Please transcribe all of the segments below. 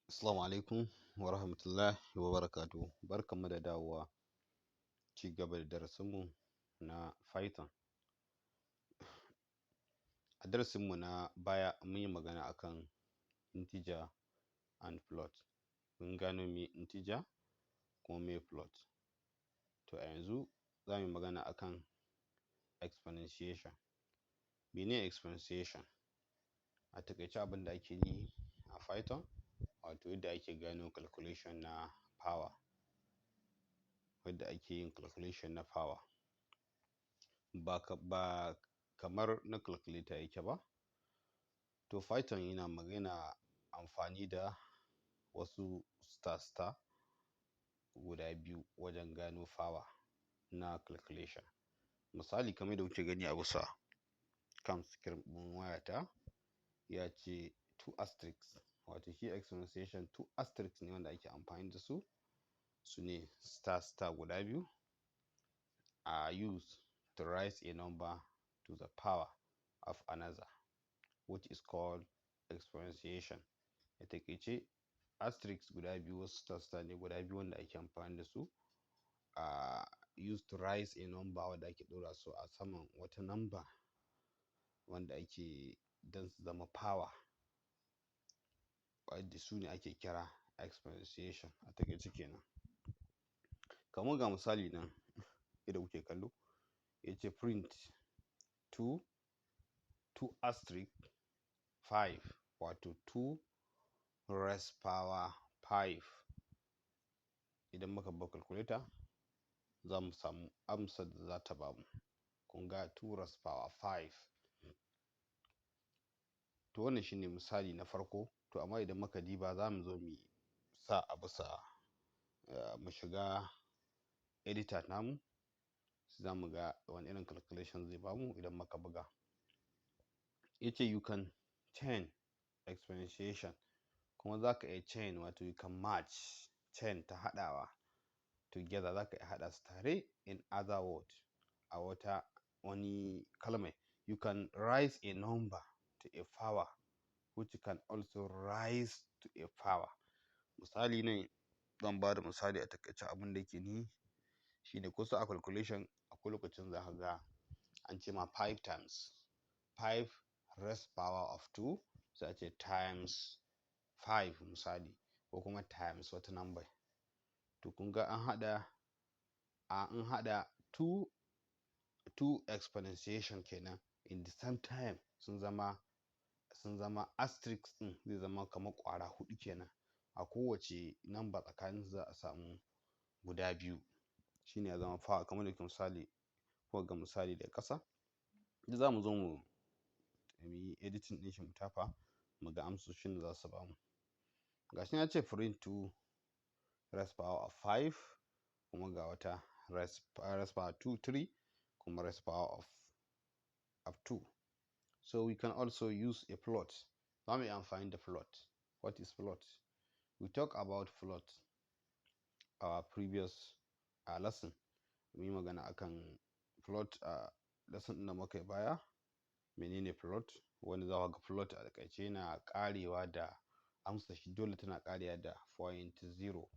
Assalamu alaikum wa rahmatullahi wa barakatuhu. Barkanmu da dawowa ci gaba da darasinmu na Python. A darasinmu na baya, mun yi magana akan integer and float. Mun gano meye integer kuma meye float. To, a yanzu za mu yi magana akan exponentiation. Mene exponentiation? A taƙaice, abin da ake yi a Python, wato yadda ake gano calculation na power, yadda ake yin calculation na power ba kamar na calculator yake ba. To, Python yana magana amfani da wasu star star guda biyu wajen gano power na calculation. Misali, kamar yadda kuke gani a bisa kan screen ɗin wayata, ya ce two asterisk, wato shi exponentiation two asterisk ne wanda ake amfani da su, su ne star star guda biyu, are used to raise a number to the power of another, which is called exponentiation. A taƙaice, asterisk guda biyu wasu star star ne guda biyu wanda ake amfani da su, a used to raise a number, wanda ake ɗora su a saman wata number wanda ake don su zama power, wadda su ne ake kira exponentiation a taƙaice kenan. Kamar ga misali nan yadda kuke kallo, ya ce print 2 2 asterisk 5, wato 2 raised power 5. Idan muka buga calculator, za mu samu amsar da za ta bamu. Kun ga 2 raised power 5. To, wannan shine misali na farko. To, amma idan muka diba, za mu zo mu sa a bisa mu shiga editor namu, za mu ga wani irin calculation zai bamu idan muka buga. Yace you can chain exponentiation, kuma za ka iya chain, wato you can match, chain ta haɗawa, together, za ka iya haɗa su tare. In other word, a wata wani kalmai, you can raise a number to a power which can also rise to a power. Misali ne zan ba da misali a taƙaice. Abin da yake nufi shine, kusa a calculation, akwai lokacin za ka ga an ce ma 5 times 5 raised power of 2, sai a ce times 5 misali, ko kuma times wata number. To, kun ga an haɗa two exponentiation kenan in the same time, sun zama asterisk ɗin zai zama kamar ƙwara huɗu kenan. A kowace number tsakanin su za a samu guda biyu, shine ya zama power. Kamar da misali ko ga misali daga ƙasa, duk za mu zo mu yi editing ɗin shi, mu tafa, mu ga amsoshin da za su bamu. Gashi ya ce print 2 raised power of 5, kuma ga wata raised power 2 3, kuma raised power of 2. So we can also use a float. Za mu yi amfani da float. What is float? We talk about float our previous lesson. Mun yi magana akan float a lesson ɗin da muka yi baya. Menene float? Wanda za ka ga float a taƙaice yana ƙarewa da amsa shi dole tana ƙarewa da point zero.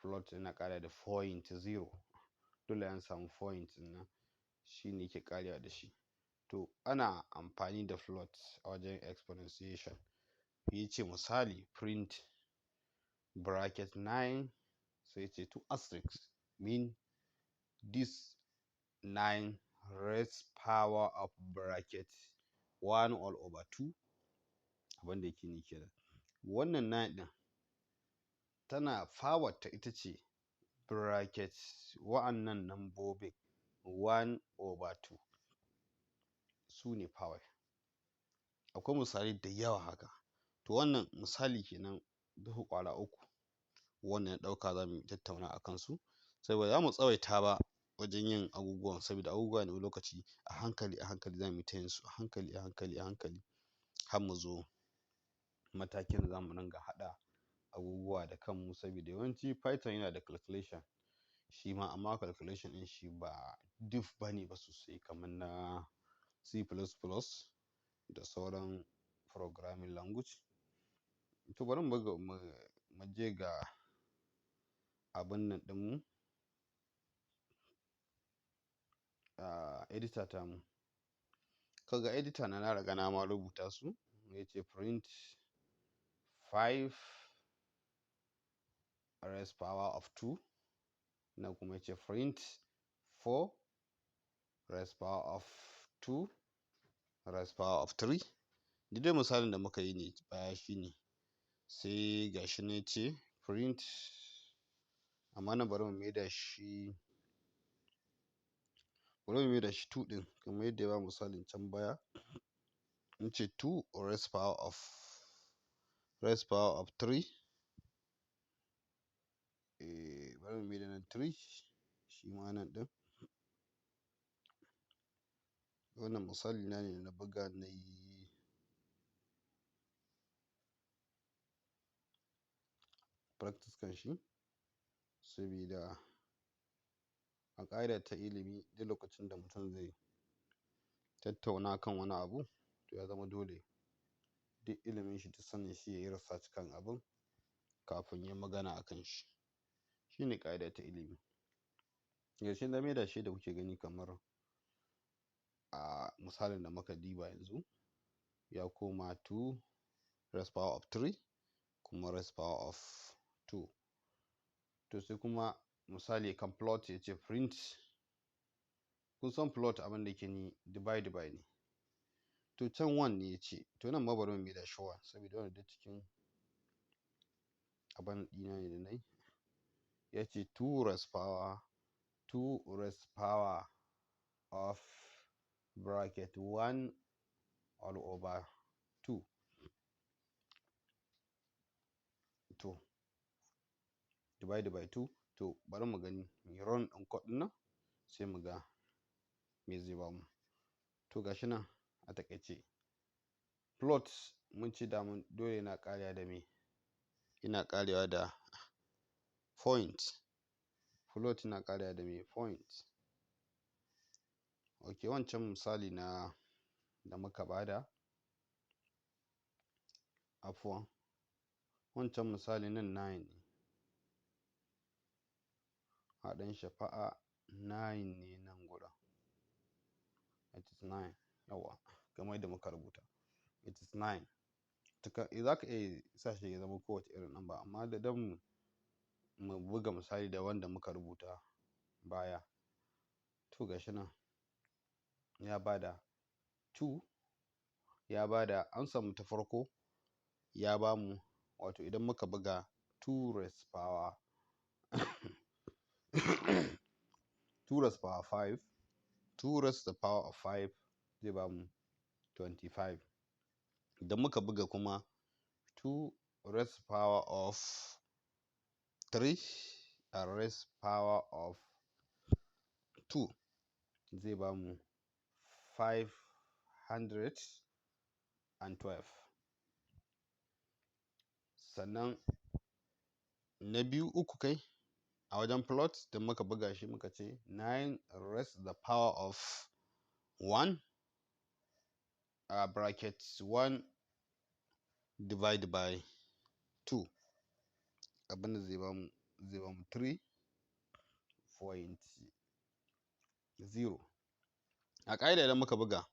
Float yana ƙarewa da point zero, dole an samu point ɗin nan, shine yake ƙarewa da shi. To, ana amfani da float a wajen exponentiation. Ya ce misali, print bracket 9, sai ce two asterisk, mean this 9 raised power of bracket 1 all over 2. Abin da yake nufi kenan, wannan 9 ɗin tana power ta ita ce bracket wa'annan nambobin 1 over 2, su ne power. Akwai misalai da yawa haka. To, wannan misali kenan duka ƙwara uku wannan na ɗauka za mu tattauna a kansu, saboda za mu tsawaita ba wajen yin abubuwan, saboda abubuwa ne wani lokaci a hankali a hankali za mu yi ta yin su, a hankali a hankali a hankali, har mu zo matakin da za mu dinga haɗa abubuwa da kanmu. Saboda yawanci Python yana da calculation shi ma, amma calculation ɗin shi ba deep ba ne ba sosai kamar na C++ da sauran programming language. To bari mu buga, mu je ga abin nan ɗinmu, editor tamu. Kaga editor na, na riga na ma rubuta su. Ya ce print 5 raised power of 2, na kuma ya ce print 4 raised power of 2 raised power of 3. Duk dai misalin da muka yi ne baya shine. Sai gashi ne ce print, amma nan bari mu maida shi 2 ɗin kamar yadda ya ba misalin can baya. In ce 2 raised power of 3, bari mu maida nan 3 shi ma nan ɗin. Wannan misali na ne na buga, na yi practice kan shi, sabida a ƙa'ida ta ilimi, duk lokacin da mutum zai tattauna kan wani abu, to ya zama dole duk ilimin shi, duk sanin shi, ya yi research kan abun kafin ya magana a kan shi. Shine ƙa'ida ta ilimi. Gashi na maida shi da kuke gani, kamar a misalin da muka diba yanzu, ya koma 2 raised power of 3 kuma raised power of 2. To sai kuma misali kan float, ya ce print. Kun san float abin da yake ni divide by ne. To can 1 ne ya ce, to nan ma bari mu maida shi 1, saboda wannan duk cikin abin ɗina ne da na yi. Ya ce 2 raised power of bracket 1 all over 2. To divide by 2. To bari mu gani, mu run ɗin code ɗin nan, sai mu ga me zai bamu. To gashi nan a taƙaice, float mun ce daman dole yana ƙarewa da me? Yana ƙarewa da point. Float yana ƙarewa da me? Point. Ok, wancan misali na da muka bada, afuwan, wancan misali nan 9 ne, haɗin shafa'a 9 ne nan gurin. It is 9. Yawwa, kamar yadda muka rubuta, it is 9. Za ka iya sa shi ya zama kowace irin number, amma da dan mu buga misali da wanda muka rubuta baya. To gashi nan ya bada 2, ya bada amsar mu ta farko, ya bamu, wato idan muka buga 2 raised power 5, 2 raised to the power of 5 zai bamu 25. Idan muka buga kuma 2 raised power of 3 and raised power of 2 zai bamu 512. Sannan na biyu, uku kai, a wajen float da muka buga shi, muka ce 9 raised the power of 1 bracket 1 divide by 2, abinda zai bamu 3.0. A ƙa'ida idan muka buga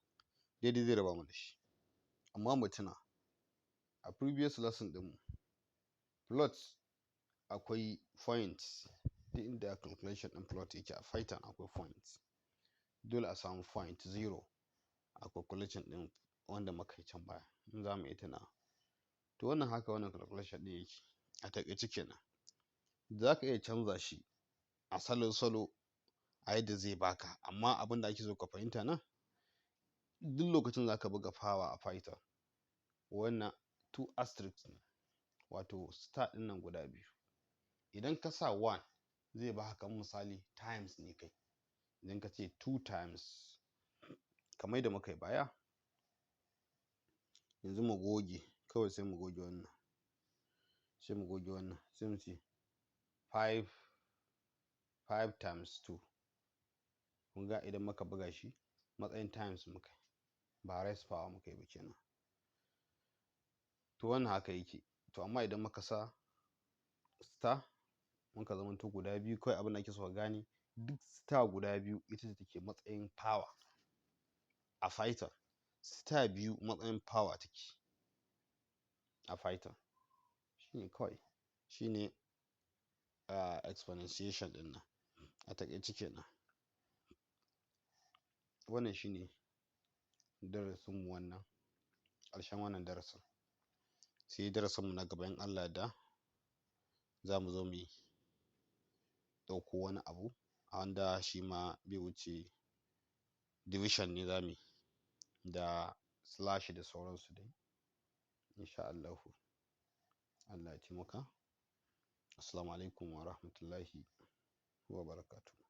daidai zai raba mu da shi, amma mu tuna a previous lesson ɗinmu, float akwai point. Duk inda calculation ɗin float yake a Python akwai point. Dole a samu point zero a calculation ɗin wanda muka yi can baya, in za mu iya tunawa. To wannan haka wannan calculation ɗin yake a taƙaice kenan. Za ka iya canza shi a salo-salo a yadda zai baka, amma abin da ake so ka fahimta nan, duk lokacin za ka buga power a Python, wannan two asterisk ne, wato star ɗin nan guda biyu. Idan ka sa 1 zai baka kamar misali times ne kai. Idan ka ce 2 times, kamar yadda muka yi baya, yanzu mu goge kawai, sai mu goge wannan, sai mu goge wannan, sai mu ce 5, 5 times 2. Kun ga idan muka buga shi matsayin times muka yi, ba raise power muka yi ba kenan. To wannan haka yake. To amma idan muka sa star, muka zamanto guda biyu, kawai abin da ake so ka gane, duk star guda biyu ita ce take matsayin power a Python. Star biyu matsayin power take a Python. Shine kawai, shine exponentiation ɗin nan a taƙaice kenan. Wannan shine darasinmu, wannan ƙarshen wannan darasin. Sai darasinmu na gaba, in Allah ya yarda, za mu zo mu yi ɗauko wani abu wanda shi ma bai wuce division ne za mu yi da slash da sauransu dai, insha Allahu. Allah ya taimaka. Assalamu alaikum wa rahmatullahi wa barakatuh.